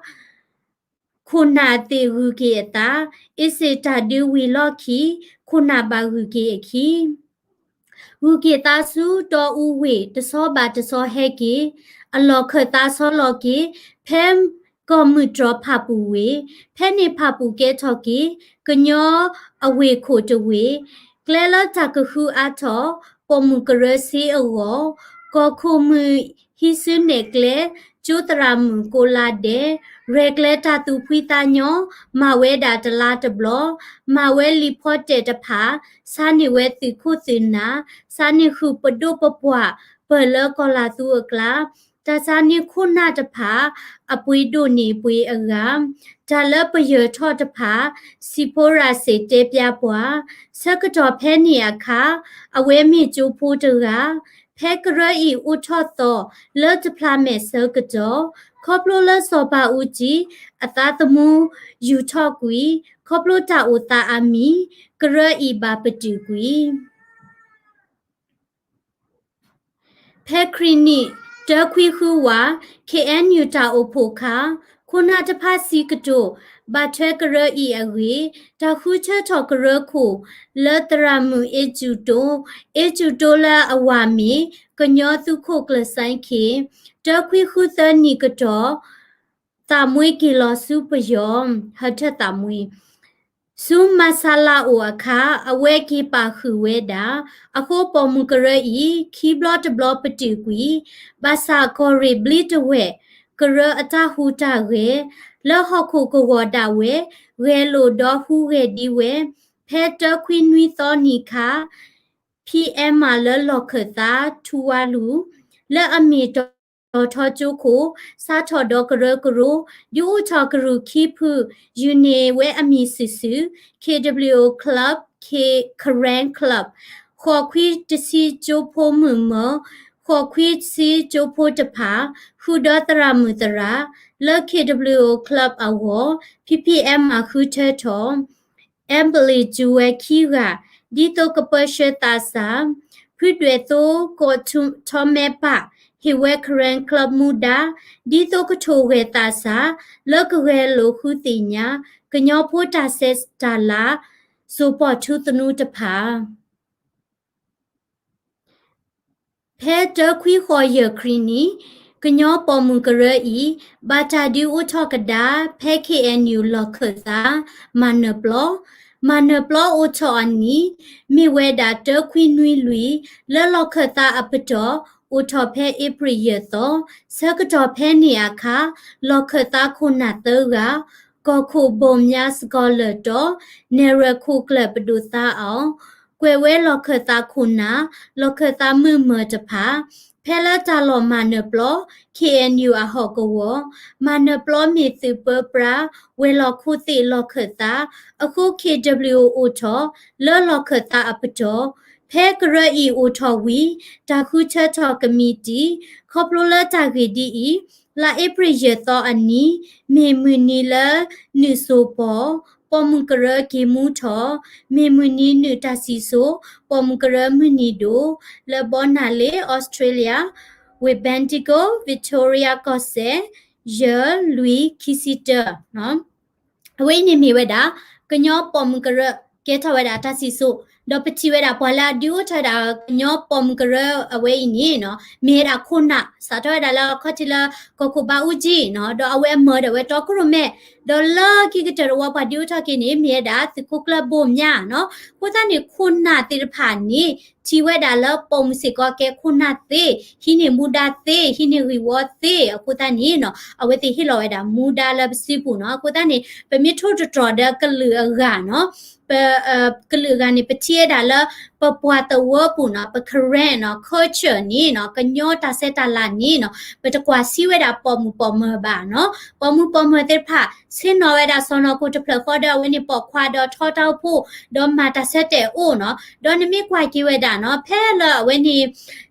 ခိၣ်နၢ်သ့ၣ်ဂုာ်က့ၤအသး, အ့စ့ၣ်တၢ်ဒုးဝံၤလီၢ်ခံ ခိၣ်နၢ်ဘၣ်ဂုာ်က့ၤအခံ ဂုာ်က့ၤသးဆူတီအူဝ့ၢ် တဆီဘၣ်တဆီဟဲက့ၤ, အလီၢ်ခၢၣ်သးဆီလီၤက့ၤ ဖဲကီၢ်မုၢ်တြီၤဖၣ်ပူၣ်ဝ့ၢ်, ဖဲန့ၣ်ဖၣ်ပူၣ်ကဲထီၣ်က့ၤ ကညီအဝ့ၢ်ခိၣ်တဝ့ၢ်, ကျဲလၢတၢ်ကဃုအါထီၣ် ပိာ်မုၣ်ကရၢစ့အဂီၢ်, ကီၢ်ခိၣ်မုၢ်ဟံးစုနဲၣ်ကျဲ ကၠိသရၣ်မုၣ်ကိးလါဒဲး, ရဲၣ်ကျဲၤတၢ်သူၣ်ဖှံသးညီ မၤဝဲဒၣ်တလါတဘျီ, မၤဝဲလံာ်ဖီတဲာ်တဖၣ်, ဆါန့ၢ်ဝဲသုးခိၣ်သုးနၢ်, ဆါန့ၢ်ဃုာ်ပဒိၣ်ပပှၢ် ပၢၢ်လၢကီၢ်လၤသူအကျါ, တၢ်ဆါန့ၢ်ခိၣ်နၢ်တဖၣ် အပှ့ၤဒိၣ်န့ၢ်ပှ့ၤအဂၤ, တၢ်လၢပယၢၤထီၣ်တဖၣ် စံးဖိရၤစ့ၣ်တဲပျါပှၤ, ဆၢကတီၢ်ဖဲန့ၣ်အခါ အဝဲမ့ၢ်ကၠိဖိတဂၤ, ဖဲကရၢအံၤအိၣ်ထီၣ်သီ လၢတဖျါမဲာ်ဆၢကတီၢ်, ခီဖျိလၢစီၤပၤအူကၠံ အသးသမူယူၢ်ထီၣ်ကွံာ်, ခီဖျိတၢ်အိၣ်သးအါမံၤ, ကရၢအံၤဘၣ်ပတုာ်ကွံာ် ဖဲခရံာ်နံၣ်တၢခွံဃုဝး ခ့ၣ်အဲၣ်ယူၣ် တၢ်အိၣ်ဖှိၣ်ခါ, ခ ခိၣ်နၢ်တဖၣ်စံးကတိၤ ဘၣ်ထွဲကရၢအံၤအဂ့ၢ် တၢ်ဃုထၢထီၣ်ကရၢခိၣ် လၢသရၣ်မုၣ်အ့ၣ်စူၣ်တိ, အ့ၣ်စူၣ်တိလၢအဝၤမ့ၢ် ကညီသုးခိၣ်ကျၢၢ်စဲခ့ၣ် တၢခွံဃုသၢနံၣ်ကတီၢ် သးမှံက့ၤလီၤဆူပယီၤ ဟၢထၢၣ်သးမှံ ဆူမၤဆါလးအိၣ်အခါ အဝဲက့ၤပာ်ဃုာ်ဝဲဒၣ် အဃိပိာ်မုၣ်ကရၢအံၤ ခံဘျီတဘျီပတုာ်ကွံာ် ဘၣ်ဆၣ်ကီၢ်ရ့ၣ်ဘျံတဝဲၢ် ကရၢအတၢ်ဟူးတၢ်ဂဲၤ လၢဟီၣ်ခိၣ်ကဝီၤဒၣ်ဝဲ ဂဲၤလိာ်ဒီးဟူးဂဲၤဒံးဝဲ ဖဲတၢခွံနွံသီနံၣ်ခါ ဖံအဲမးလၢလီၢ်ခၢၣ်သး ထူဝါလူၤ လၢအမ့ၢ်တီၤထီကၠိခိၣ် စးထီၣ်ဒီးကရၢကရိ ဒုးအိၣ်ထီၣ်ကရူၢ်ခံဖု ယူၤန့ၢ်ဝဲအမံၤစုာ်စုာ် KWO Club, Karen Club, ဃိးခွံတဆံကၠိဖိမုၣ်မၢၤ, ဃိးခွံတဆံကၠိဖိတဖၣ် ဃုာ်ဒီးသရၣ်မုၣ်သရၣ် လၢ KWO Club အဂီၢ် ဖံဖံအဲမးဃုထၢထီၣ် အဲဘလ့ၣ်စူၤဝဲခံဂၤ ဒ်သိးကပၢဆှၢသးစၢ်, ဖုဒွဲၣ်သိကီးထီမဲပၢ် ဟ့ၣ်ဝဲ Karen Club မူဒါ ဒ်သိးကထိၣ်ဂဲၤသးစၢ် လၢကဂဲၤလိာ်ဃုသ့ၣ်ညါ ကညီဖိတၢ်ဆဲးတၢ်လၤ စိၤပီၣ်ထူသနူတဖၣ် ဖဲတၢခွံဃိးယဲၢ်ခရံာ်နံၣ် ကညီပိာ်မုၣ်ကရၢအံၤ ဘၣ်တၢ်ဒုးအိၣ်ထီၣ်ကဒါ ဖဲ KNU လီၢ်ခၢၣ်သး မၤနၢၤပျီ, မၤနၢၤပျီအိၣ်ထီၣ်အနံၣ် မ့ၢ်ဝဲဒၣ်တၢခွံနွံလွံၢ် လၢလီၢ်ခၢၣ်သးအပတီၢ် အိၣ်ထီၣ်ဖဲအ့ဖြ့ၣ်ယဲၢ်သီ, ဆၢကတီၢ်ဖဲန့ၣ်အခါ လီၢ်ခၢၣ်သးခိၣ်နၢ်သၢဂၤ ကီၢ်ခိၣ်ဘိၣ်မၠါစကီၤလၢၢ်တီၤ နဲၣ်ရွဲၣ်ခိၣ်ကျၢၢ်ပဒိၣ်သါအီၤ ကွဲးဝဲလီၢ်ခၢၣ်သးခိၣ်နၢ် လီၢ်ခၢၣ်သးမုၢ်မၢၢ်တဖၣ် ဖဲလၢတၢ်လီၢ်မၤနၢၤပျီ KNU အဟီၣ်ကဝီၤ မၤနၢၤပျီမ့ၢ်သုးပၢပြါ ဝဲၤလီၢ်ခိၣ်သ့ၣ်လီၢ်ခၢၣ်သး အဃိ KWO အိၣ်ထီၣ် လၢလီၢ်ခၢၣ်သးအပတီၢ် ဖဲကရၢအံၤအိၣ်ထီၣ်ဝံၤ တၢ်ဃုထၢထီၣ်ကမံးတံာ် ခီဖျိလၢတၢ်ဂ့ၢ်ဒ်အံၤ လါအ့ဖြ့ၣ်ယဲၢ်သီအနံၤ မ့ၢ်မုၢ်နံၤလၢ နုာ်စိၤပီၢ် ပိာ်မုၣ်ကရၢက့ၤမူထီၣ်, မ့ၢ်မုၢ်နံၤနုာ်တၢ်စံၣ်စိၤ ပိာ်မုၣ်ကရၢမုၢ်နံၤဒိၣ် လၢဘီနၢ်လ့ Australia, Wendigo, Victoria ကီၢ်စဲၣ် ယဲၢ်လွံၢ်ခံဆံတၢ အဝဲအံၤန့ၣ်မ့ၢ်ဝဲဒၣ် ကညီပိာ်မုၣ်ကရၢ ကဲထီၣ်ဝဲဒၣ်တၢ်စံၣ်စိၤ, ဒီးပထံၣ်ဝဲဒၣ်ပှၤလၢအဒုးအိၣ်ထီၣ်ဝဲဒၣ်ကညီပိာ်မုၣ်ကရၢအဝဲအံၤန့ၣ်နီၤ မ့ၢ်ဝဲဒၣ်ခိၣ်နၢ် စးထီၣ်ဝဲဒၣ်လၢအခီၣ်ထံးလၢ ကီၢ်ခိၣ်ဘါအူကၠံနီၤ ဒီးအဝဲအမၢဒီးဝဲတီခိၣ်ရိၣ်မဲ ဒီးလၢခံကတၢၢ်တဝီပှၤဒုးအိၣ်ထီၣ်က့ၤန့ၣ် မ့ၢ်ဝဲဒၣ်သုးခိၣ်ကျၢၢ်ဘိၣ်မၠါနီၤ အဃိသတးန့ၣ် ခိၣ်နၢ်သ့ၣ်တဖၣ်န့ၣ် ထံၣ်ဝဲဒၣ်လၢပိာ်မုၣ်စ့ၢ်ကီးကဲခိၣ်နၢ်သ့, ဟံးန့ၢ်မူဒါသ့, ဟံးန့ၢ်ဂံၢ်ဝီသ့ အဃိသတးန့ၣ်နီၤ အဝဲသ့ၣ်ဟ့ၣ်လီၤဝဲဒၣ်မူဒါလၢပစုပူၤနီၤ အဃိသတးန့ၣ် ပမ့ၢ်ထိၣ်သတြီၤဒီးကလုာ်အဂၤနီၤ ပ ကလုာ်အဂၤန့ၣ် ပထံၣ်ဝဲဒၣ်လၢ ပပှၤသဝီပူၤနီၤ ပ Karen နီၤ culture န့ၣ်နီၤ ကညီတၢ်ဆဲးတၢ်လၤန့ၣ်နီၤ ပတကွၢ်ဆံးဝဲဒၣ်ပိာ်မုၣ်ပိာ်မၢၤဘၣ်နီၤ ပိာ်မုၣ်ပိာ်မၢၤသ့ၣ်တဖၣ် ဆ့ၣ်နီၤဝဲဒၣ်စီၢ်နီၤခိၣ်တဖျၢၣ်ဃီဒီး အဝဲန့ၣ်ပိာ်ခွါဒီးထီတၢ်အိၣ်ဖှိၣ် ဒီးမၤတၢ်ဆၢတဲာ်အိၣ်နီၤ ဒီးနမ့ၢ်ကွၢ်က့ၤဝဲဒၣ်နီၤ ဖဲလၢအဝဲန့ၣ်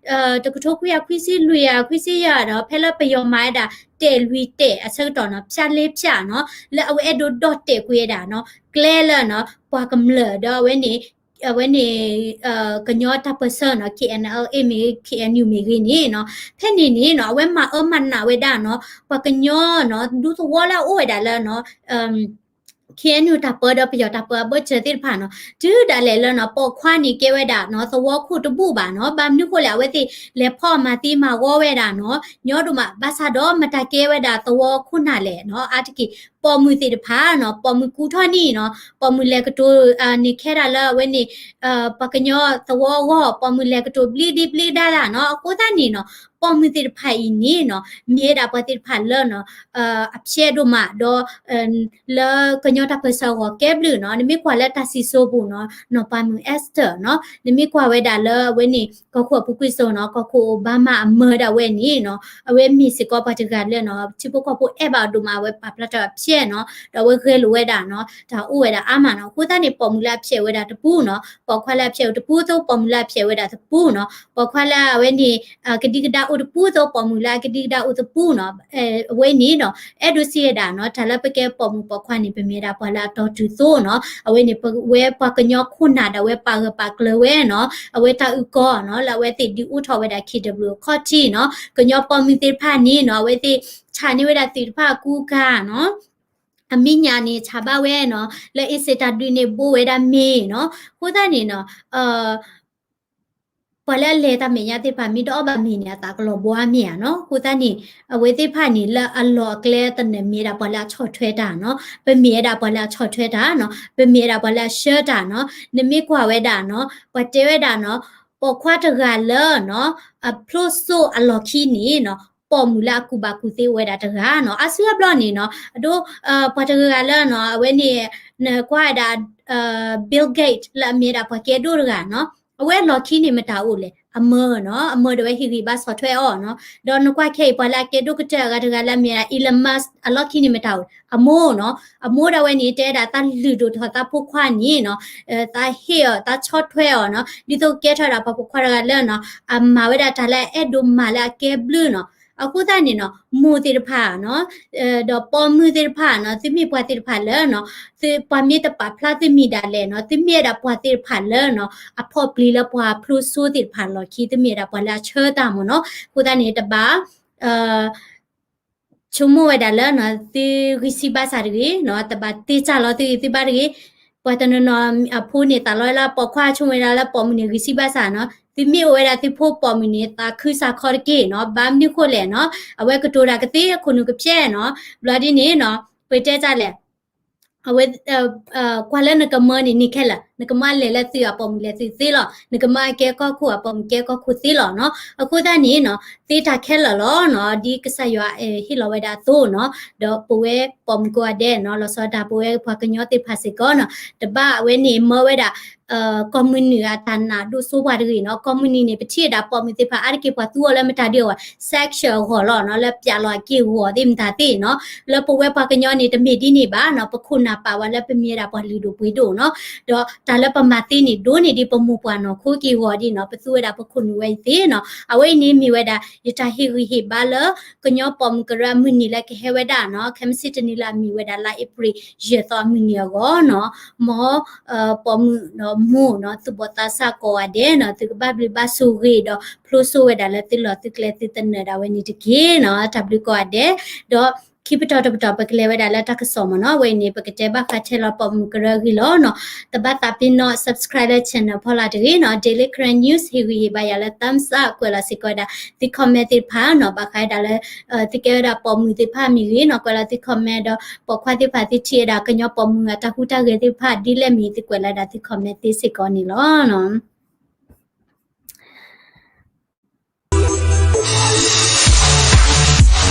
တကထိခွံကယၤခွံဆံလွံၢ်ဧါ ခွံဆံယဲၢ်ဧါဒီး ဖဲလၢပယီၤမၤဝဲဒၣ်တဲာ်လွံၢ်တဲာ်အဆၢကတီၢ်နီၤ ဖၠါလ့ဖၠါနီၤ လၢအဝဲအဲၣ်ဒိးဒီၣ်တဲာ်ကွံာ်ဝဲဒၣ်နီၤ ကျဲလၢနီၤ ပှၤကမျၢၢ်ဒီးအဝဲန့ၣ် အဝဲန့ၣ် ကညီတၢ်ပၢၢ်ဆၢနီၤ K N L A မ့ၢ်ဂ့ၤ K N U မ့ၢ်ဂ့ၤန့ၣ်နီၤ ဖဲန့ၣ်န့ၣ်နီၤ အဝဲမၤအၢမၤနးဝဲဒၣ်နီၤ ပှၤကညီနီၤ ဒူသဝီလၢအအိၣ်ဝဲဒၣ်လၢနီၤ K N U တၢ်ပၢဒီးပယီၤတၢ်ပၢအဘၢၣ်စၢၤသ့ၣ်တဖၣ်နီၤ တုၤဒၣ်လဲာ်လၢနီၤ ပိာ်ခွါန့ၣ်ကဲဝဲဒၣ်နီၤ သဝီခိၣ်တဘူၣ်ဘၣ်နီၤ ဘၣ်မနုၤဃိလဲၣ် အဝဲသ့ၣ်လဲၤဖီၣ်မၤသံမၤဂီၤဝဲဒၣ်နီၤ ညီဒိၣ်မး ဘၣ်ဆၣ်ဒီးမတၤကဲဝဲဒၣ်သဝီခိၣ်နၢ်လဲၣ်နီၤ အါတက့ၢ် ပိာ်မုၣ်သ့ၣ်တဖၣ်နီၤ ပိာ်မုၣ်ကူထီၣ်န့ၣ်နီၤ ပိာ်မုၣ်လဲၤကတိၤန့ၣ်ခဲဒၣ်လၢအဝဲန့ၣ် ပှၤကညီသဝီအဂီၢ် ပိာ်မုၣ်လဲၤကတိၤဘျံးဒံးဘျံးဒါဒၣ်နီၤ အဃိသတးန့ၣ်နီၤ ပိာ်မုၣ်သ့ၣ်တဖၣ်အံၤန့ၣ်နီၤ မ့ၢ်ဝဲဒၣ်ပှၤသ့ၣ်တဖၣ်လၢနီၤ အဖျဲးဒိၣ်မးဒီး လၢကညီတၢ်ပၢၢ်ဆၢအဂီၢ်ကဲဘျုးနီၤ နမ့ၢ်ကွၢ်လၢတၢ်စံၣ်စိၤပူၤနီၤ နီၢ်ပၤမုၣ် Esther နီၤ နမ့ၢ်ကွၢ်ဝဲဒၣ်လၢအဝဲန့ၣ် ကီၢ်ခိၣ်အပူၤကွံာ်စိၤနီၤ ကီၢ်ခိၣ်အိၣ်ဘါမါအမၢဒၣ်ဝဲန့ၣ်နီၤ အဝဲမ့ၢ်စ့ၢ်ကီးပှၤတဂၤလၢနီၤ ထံဖိကီၢ်ဖိအဲၣ်ဘၣ်အီၤဒိၣ်မး အဝဲပာ်ဖျါထီၣ်အဖျဲးနီၤ ဒီးအဝဲဂဲၤလိာ်ဝဲဒၣ်နီၤ တၢ်အိၣ်ဝဲဒၣ်အါမးနီၤ အဃိသတးန့ၣ် ပိာ်မုၣ်လၢအဖျဲးဝဲဒၣ်တပူၤနီၤ ပိာ်ခွါလၢအဖျဲးဝဲတပူၤသိး ပိာ်မုၣ်လၢအဖျဲးဝဲဒၣ်တပူၤနီၤ ပိာ်ခွါလၢအဝဲန့ၣ် ကဒံကဒါ အိၣ်တပူၤအသိး ပိာ်မုၣ်လၢအကဒံကဒါအိၣ်တပူၤနီၤ. အဝဲန့ၣ်နီၤ အဲၣ်ဒိးစံးဝဲဒၣ်နီၤ တၢ်လၢပကဲပိာ်မုၣ်ပိာ်ခွါန့ၣ် ပမ့ၢ်ဝဲဒၣ်ပှၤလၢအတီတုၤသိနီၤ. အဝဲန့ၣ် ပဝဲပှၤကညီခိၣ်နၢ်ဒီး အဝဲပာ်ဂၢၢ်ပာ်ကျၢၤဝဲနီၤ, အဝဲတၢ်အုၣ်ကီၤနီၤ လၢအဝဲသ့ၣ်ဒုးအိၣ်ထီၣ်ဝဲဒၣ် ခ့ၣ်ဒဘျုး အခီၣ်ထံးနီၤ. ကညီပိာ်မုၣ်သ့ၣ်တဖၣ်န့ၣ်နီၤ အဝဲသ့ၣ်ဆၣ်န့ၢ်ဝဲဒၣ်သုးတဖၣ်အကူအကၤနီၤ. အမဲာ်ညါန့ၣ် ဆၣ်ဘၣ်ဝဲနီၤ လၢအ့စ့ၣ်တၢ်ဒုးန့ၣ် ဘိဝဲဒၣ်မ့ၤနီၤ. အဃိသတးန့ၣ်နီၤ ပှၤလၢအလဲၤတၢ်မဲာ်ညါသ့ၣ်တဖၣ် မ့ၢ်တအီၣ်ဘၣ်မ့ၤန့ၣ် အသးကလီၤဘှါမ့ၢ်ဧါနီၤ. အဃိသတးန့ၣ် အဝဲသ့ၣ်တဖၣ်န့ၣ် လၢအလီၢ်အကျဲသနၢၣ် မ့ၢ်ဝဲဒၣ်ပှၤလၢအဆီၣ်ထွဲတၢ်နီၤ. ပမ့ၢ်ဝဲဒၣ်ပှၤလၢအဆီၣ်ထွဲတၢ်နီၤ. ပမ့ၢ်ဝဲဒၣ်ပှၤလၢအဆှၢတၢ်နီၤ. နမ့ၢ်ကွၢ်ဝဲဒၣ်နီၤ ပှၤတဲဝဲဒၣ်နီၤ ပိာ်ခွါတဂၤလၢနီၤ အဖျိစိအလီၢ်ခံန့ၣ်နီၤ ပိာ်မုၣ်လၢအကူၣ်ဘၣ်ကူၣ်သ့အိၣ်ဝဲဒၣ်တဂၤနီၤ. အါစုအါဘျီန့ၣ်နီၤ အဒိ ပှၤတဂၤလၢနီၤ အဝဲန့ၣ် နကွၢ်ဝဲဒၣ် Bill Gates လၢအမ့ၢ်ဝဲဒၣ်ပှၤကဲဒိၣ်တဂၤနီၤ အဝဲအလီၢ်ခံန့ၣ်မတၤအိၣ်လဲၣ် အမၢနီၤ. အမၢဒီးဝဲဟ့ၣ်ဂံၢ်ဘါဆီၣ်ထွဲအီၤနီၤ. ဒီးနကွၢ်ခဲအံၤ ပှၤလၢအကဲဒိၣ်ကတၢၢ်အဂၤတဂၤလၢအမ့ၢ်ဝဲဒၣ် Elon Musk အလီၢ်ခံန့ၣ်မတၤအိၣ် အမိၢ်နီၤ. အမိၢ်ဒၣ်ဝဲန့ၣ် တဲဝဲဒၣ်သးလုၢ်ဒိၣ်ထီၣ်သးဖိခွါန့ၣ်နီၤ သးဟ့ၣ်အီၤ သးဆီၣ်ထွဲအီၤနီၤ ဒ်သိးကကဲထီၣ်ဝဲဒၣ်ပှၤပိာ်ခွါတဂၤလၢနီၤ အမၤဝဲဒၣ်တၢ်လၢအအဲၣ်ဒိးမၤလၢအကဲဘျုးနီၤ. အဃိသတးန့ၣ်နီၤ မိၢ်သ့ၣ်တဖၣ်နီၤ ဒီးပိာ်မုၣ်သ့ၣ်တဖၣ်နီၤ သုမ့ၢ်ပှၤသ့ၣ်တဖၣ်လၢနီၤ သုပှၤမ့ၢ်တပာ်ဖျါသုမံၤဒၣ်လဲာ်နီၤ သုမ့ၢ်ဝဲဒၣ်ပှၤသ့ၣ်တဖၣ်လၢနီၤ အဖီၣ်ပျံၤလၢပှၤဖျိစိသ့ၣ်တဖၣ်အလီၢ်ခံ သုမ့ၢ်ဝဲဒၣ်ပှၤလၢအဆှၢတၢ်မ့ၢ်နီၤ. အဃိသတးန့ၣ် တဘၣ် ဆိကမိၣ်ဝဲဒၣ်လၢနီၤ သုဂံၢ်စၢ်ဘါစၢ်တဂ့ၤနီၤ တဘၣ်တ့စၢ်လီၤသုဂံၢ်သုဘါတဂ့ၤ. ပှၤတနီၤနီၤအဖိန့ၣ်သးလီဝဲလၢပိာ်ခွါ ဆိကမိၣ်ဝဲဒၣ်လၢပိာ်မုၣ်န့ၣ်ဂံၢ်စၢ်ဘါစၢ်နီၤ သုမ့ၢ်အိၣ်ဝဲဒၣ်သုဖိပိာ်မုၣ်န့ၣ် သးခုစၢ်ခီတက့ၢ်နီၤ ဘၣ်မနုၤဃိလဲၣ်နီၤ အဝဲကတိၤတၢ်ကသ့အခိၣ်နူာ်ကဖျဲးနီၤ ဘျီဒ်န့ၣ်နီၤ ပတဲတၢ်လဲၣ် အဝဲ ကွၢ်လၢနကမၢန့ၣ်န့ၢ်ခဲလၢာ် နကမၢအလဲၤလၢသုးအပိာ်မုၣ်လဲၤသုးသ့လီၤ နကမၢအကဲကီၢ်ခိၣ်အပိာ်မုၣ်ကဲကီၢ်ခိၣ်သ့လီၤနီၤ. အဃိသတးန့ၣ်နီၤ သ့တၢ်ခဲလၢာ်လီၤနီၤ ဒ်ကစၢ်ယွၤဟ့ၣ်လီၤဝဲဒၣ်အသိးနီၤ ဒီးပဝဲပိာ်မုၣ်ကိးဂၤဒဲးနီၤ လီၤဆီဒၣ်တၢ်ပဝဲပှၤကညီသ့ၣ်တဖၣ်စ့ၢ်ကီးနီၤ တဘၣ်အဝဲန့ၣ်မၢဝဲဒၣ် ကီၢ်မုၢ်နုာ်အတၢ်နာ်ဒိၣ်စိပှၤတဂ့ၤနီၤ ကီၢ်မုၢ်နုာ်န့ၣ် ပထံၣ်ဝဲဒၣ်ပိာ်မုၣ်သ့ၣ်တဖၣ်အါတက့ၢ်ပှၤသူအီၤလၢမတၤဒုအဂီၢ် sexual အဂီၢ်လီၤနီၤ လၢပၠးလီၤအက့ၢ်အဂီၤသ့ၣ်မတၤသ့ၣ်နီၤ လၢပဝဲပှၤကညီန့ၣ် တမ့ၢ်ဒ်န့ၣ်ဘၣ်နီၤ ပခိၣ်နၢ်ပာ်ဝဲလၢပမ့ၢ်ဝဲဒၣ်ပှၤလုၢ်ဒိၣ်ပှ့ၤဒိၣ်နီၤ ဒီးတၢ်လၢပမၤသ့န့ၣ် ဒိၣ်န့ၢ်ဒံးပမိၢ်ပှၢ်နီၢ်ခိက့ၢ်အဂီၤဒ်နီၤ ပသူဝဲဒၣ်ပခိၣ်နူာ်ဝဲအံၤသ့နီၤ အဝဲအံၤန့ၣ်မ့ၢ်ဝဲဒၣ် ယတၢ်ဟ့ၣ်ဂံၢ်ဟ့ၣ်ဘါလၢ ကညီပိာ်မုၣ်ကရၢအမုၢ်နံၤလၢကဟဲဝဲဒၣ်နီၤ ခဲမုၢ်ဆ့ၣ်တနံၤလၢအမ့ၢ်ဝဲဒၣ်လါအ့ဖြ့ၣ် ယဲၢ်သီအမုၢ်နံၤအဂီၢ်နီၤ မ်ပိာ်မုၣ်ဒီးမိၢ်နီၤ သူၣ်ဘီၣ်သးစၢ်ကိးဂၤဒဲးနီၤ သုကဘၣ်ဘျုးဘၣ်ဆိၣ်ဂ့ၤဒီး ဖျိစိဝဲဒၣ်လၢသုလီၢ်သုကျဲသုသနၢၣ်ဒၣ်ဝဲန့ၣ်တက့ၢ်နီၤ တၢ်ဘျုးကိးဂၤဒဲး ဒီးခံပတီၢ်တပတီၢ် ပကလဲၤဝဲဒၣ်လၢတၢ်ကစီၣ်မ့ၢ်နီၤ အဝဲအံၤန့ၣ် ပကတဲဘၣ်ဃးထဲလီၤပိာ်မုၣ်ကရၢအဂ့ၢ်လီၤနီၤ တဘၣ်သးပ့ၤနီၣ် subscribe လၢ channel ဖီလာ်တဂ့ၤနီၤ Daily Karen News ဟ့ၣ်ဂံၢ်ဟ့ၣ်ဘါယၤလၢ thumbs up ကွဲးလီၤစ့ၢ်ကီးဝဲဒၣ် သု comment သ့ၣ်တဖၣ်နီၤ ဘၣ်ဃးဝဲဒၣ်လၢ သုကဲဝဲဒၣ်ပိာ်မုၣ်သ့ၣ်တဖၣ်မ့ၢ်ဂ့ၤနီၤ ကွဲးလီၤသု comment ဒီးပိာ်ခွါသ့ၣ်တဖၣ်သုထံၣ်ဝဲဒၣ်ကညီပိာ်မုၣ်အတၢ်ဟူးတၢ်ဂဲၤသ့ၣ်တဖၣ် ဒ်လဲၣ်မ့ၢ်သုကွဲးလီၤဝဲဒၣ်သု comment သ့စ့ၢ်ကီးန့ၣ်လီၤနီၤ